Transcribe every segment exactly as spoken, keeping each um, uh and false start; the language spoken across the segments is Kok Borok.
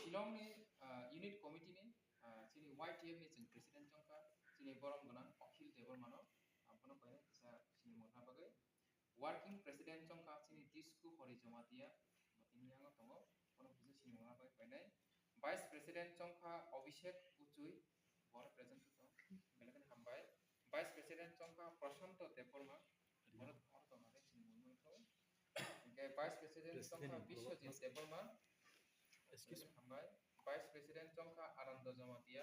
Shillong ni, ah, unit committee ni, ah, chini Y T F ni chwng president chongkha, chini borom gwnang Akhil Debbarma no, ah, bono koinai kisa sinimung wngna bagwi. Working president chongkha chini Tisku Hori Jamatia, bo tini yango tongo, bono kisa sinimung wngna bagwi koinai. Vice president chongkha Abhishek Uchui, boro present tong, belai kheno hambai. Vice president chongkha Prashanto Debbarma, boro, boro tongna bagwi sinimung wngkha. Hingke vice president chongkha Biswajit Debbarma, hambai. Vice president chongkha Anando Jamatia.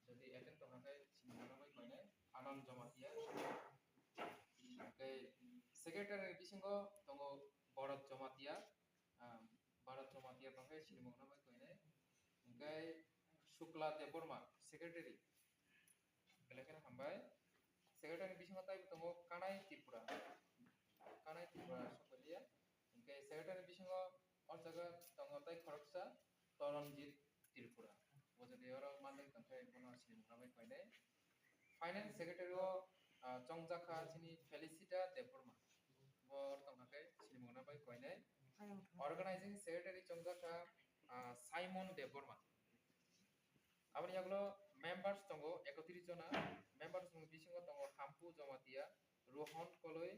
Jodi attend tongkha khe sinimung wngna bagwi koinai Anand Jamatia. Hingke secretary ni bisingo tongo Bharat Jamatia. Ah, Bharat Jamatia tongkhe sinimung wngna bagwi koinai. Hingke Shukla Debbarma, secretary. Belai kheno hambai. Secretary ni bisingo tei tongo Kanai Tripura. Kanai Tripura sokoliya. Hingke secretary ni bisingo o jaga tongo tei khoroksa Toronjit Tripura. Bo jodi oro manjak tongkhe bono sinimung wngna bagwi koinai. Finance secretary o, ah, chongjakha chini Felicita Debbarma. Bo tongkha khe sinimung wngna bagwi koinai. Organizing secretary chongjakha, ah, Simon Debbarma. Aboni yagulo members tongo ekotris jona. Members ni bisingo tongo Hampu Jamatia, Rohan Koloi,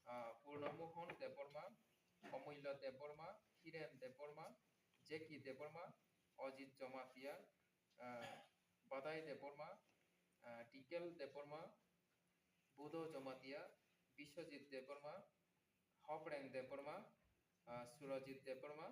ah, Purno Mohan Debbarma, Omulya Debbarma, Hiren Debbarma, Jackie Debbarma, Ajit Jamatia, ah, Badai Debbarma, ah, Dikel Debbarma, Budo Jamatia, Biswajit Debbarma, Hopreng Debbarma, ah, Surajit Debbarma,